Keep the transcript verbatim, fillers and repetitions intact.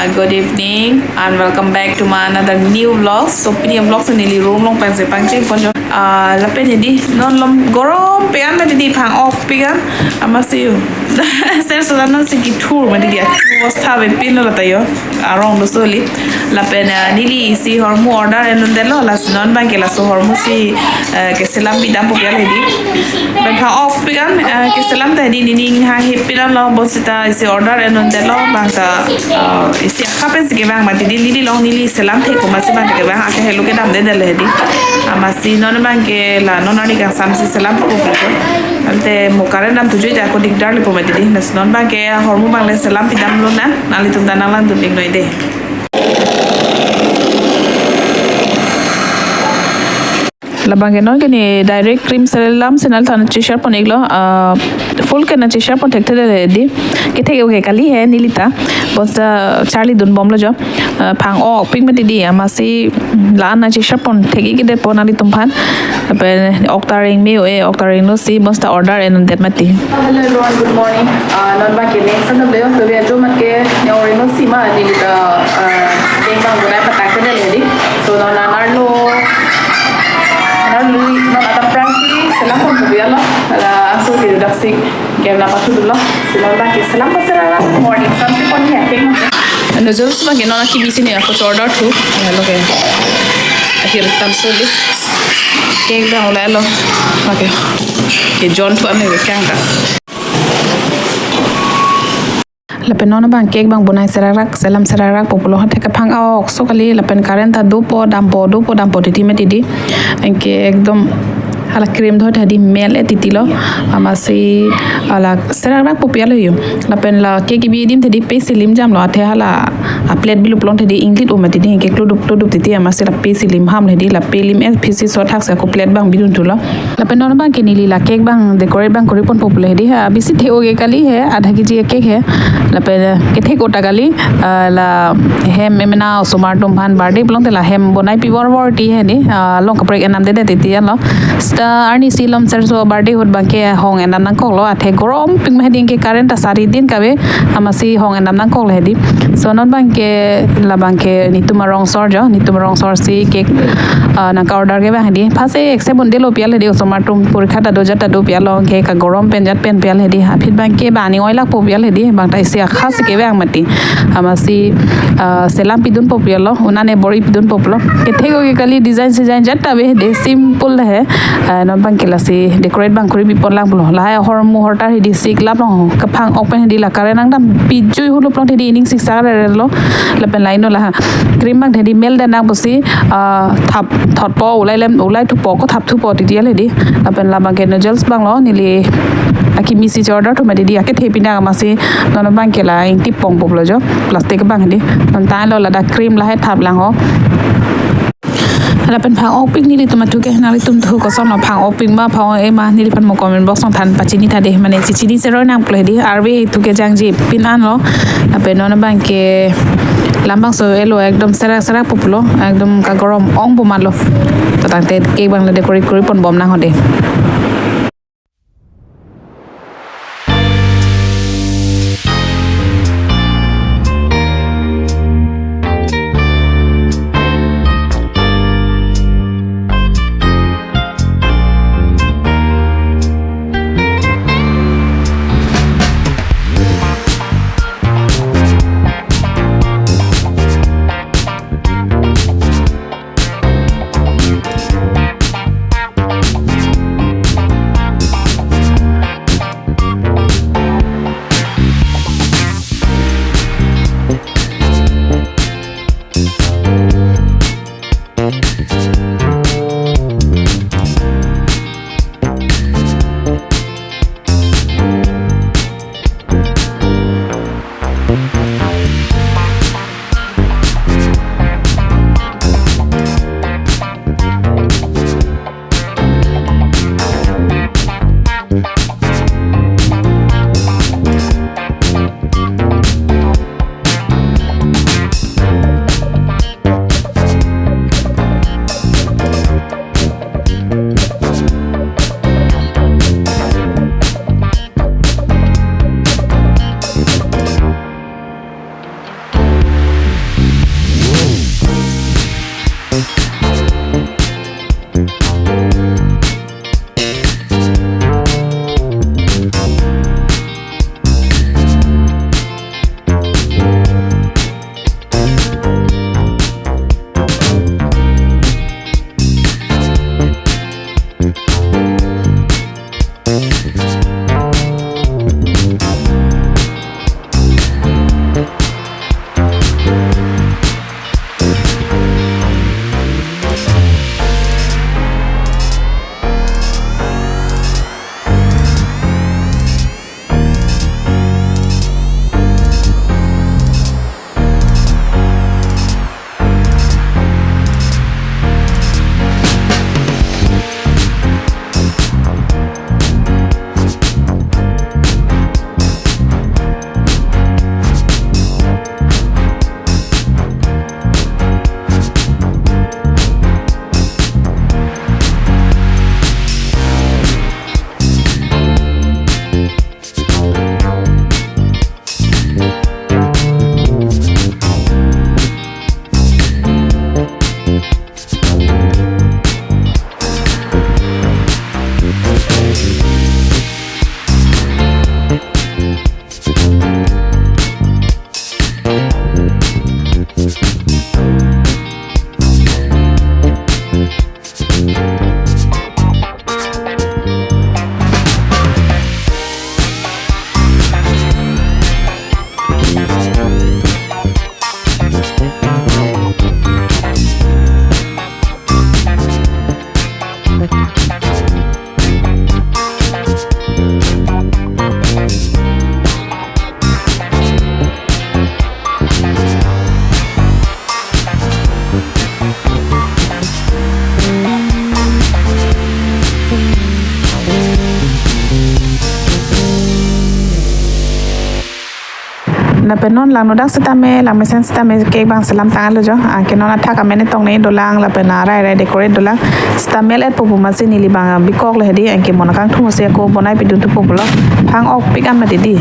Uh, good evening and welcome back to my another new vlog. So pini vlog si neli room along pensi pangcheng ponlo. Uh, lapen hedi non lom gorom pik an mati di, phang-ok pik an. Amatsi yo. Ser soda non si kethur mati di, achu bostha avepinlo lata yo. Arong do soli. Lapen, uh, neli isi hormu order enun detlo, lasi non abangke laso hormu si, uh, keselam pidampo pu hedi. Lapen phang-ok pik an, uh, keselam ta hedi nening hang hepin anlo, bonsita isi order enun detlo, bangta, uh, isi akha pensi kevang mati di, neli along neli selam thekpo amatsi bangta kevang, ake helo kedamde detlo hedi. Amatsi non abangke la non arni kangsam si selampo pu. Ante mo current dam thujuite ako dikdar lepo mati di. Lasi non abangke hormu abang le selam pidam lonang, nanglitum ta nanglang dun iknoi de. Labangke non ke ne direct cream selam si nangthan cheshare pon iklo, ah, full ke nangcheshare pon thekthedet hedi. Kethek-o ke kali he nelita. Bonta charli dunbomlo jo. Ah, phang-ok pik mati di, amatsi la-an nangcheshare pon thek-ik detpo nanglitum aphan. Lapen ok ta reng me-o-e, ok ta renglo si bonta order enun det mati. Hello everyone, good morning. Uh, non abangke ne san do leo, to be ajo mat ke ne ori no sima ni ta, uh, deng bang bonai patak ke dali di. So non anerlo, anerlo non ata prang si selam pon pu bialo. Ala aku di dak si game na pathu dulu. So non abangke selam pon sera morning sam si pon ya keng. Noodles abangke non akimi si ne ako order thu. Ya lo ke. Akhir tam suli. Cake abang ulai lo. Okay. Ke John thu ame wekang ka. Lapen non abang cake abang bonai serakrak, selam serakrak po pulo, athe ke phang-ok so kali, lapen current ta dopo dampo, dopo dampo titi mati di. Anke ekdom hala cream do hedi mel-et titi lo. Amatsi hala serakrak po pialo yo. Lapen la cake kebi adim ta hedi pe si lim jamlo, athe hala a plate bilup along ta hedi inglit-o mati di, anke kludup kludup titi, amatsi la pe si lim hamlo hedi, la pe lim-et aphi si so thak si ako plate abang bidun thulo. Lapen non abangke neli la cake abang decorate abang kori ponpo pulo hedi, ha bisi thek-o ke kali he, adha kg cake he. Lapen, eh, kethek-o ta kali, ah, la hem emena osomar atum aphan birthday pulote la hem bonai pi vor vor ti hedi, ah, along kaprek enam dedet titi anlo. Seta arni si lom ser so birthday ahut abangke hong enam nangkoklo, athe gorom pik ma hedi, anke current ta sari din kave, amatsi hong enam nangkoklo hedi. So non abangke labangke netum arong sor jo, netum arong sor si cake, ah, nangka order ke abang hedi. Phase accept un-edetlo pialo hedi, osomar atum porikha ta do jat ta do pialo, anke kagorom pen jat pen pialo hedi. Aphi abangke bang aning oilak po pialo hedi, bangta isi akha si kevang mati. Amatsi, ah, selam pidunpo pialo, un-an ne bor-i pidunpo pulo. Kethek-o ke kali, design sesign jat ta ave hedi, simple he. Ah, non abangke lasi decorate abang kori pi pon lang pulo. Lahai hormu hortar hedi si klap long, kaphang-ok pen hedi la current nangdam pijui hulup along hedi ining siksa rerelo. Lapen laino la cream abang hedi mel dan nang pusi, ah, thap thotpo, ulai lem, ulai thupo, ko thap thupo titi hedi. Lapen labangke noodles abang lo, neli akimi si order thu mati di, akethe pindang amatsi non abangke la ingtip pongpo pulo jo, plastic abang hedi. Non ta lo ladak cream lahai thap lang ho. Lapen phang-ok pik nelitum athu ke, nanglitum thu kosonlo, phang-ok pik ma, phang-o-e ma, neliphan mo comment box along than pachini tha de, mane chichini seroi nang pulo hedi, arve thu ke jangji pin anlo. Lapen non abangke lam abang so elo ekdom serak serak po pulo, ekdom kagorom ong po malo. To tangte cake abang le decorate kori ponbom nang ho de. Lapen non langnodak sitame, langmesen sitame cake abang selam tanglo jo. Anke non athak amen tong ne dolang, lapen arai rai decorate dolang. Sitame el-etpo pu amatsi neli abang bikok lo hedi, anke mo nangkangthumsi ako bonai pidun thupo pulo. Phang-ok pik an mati di.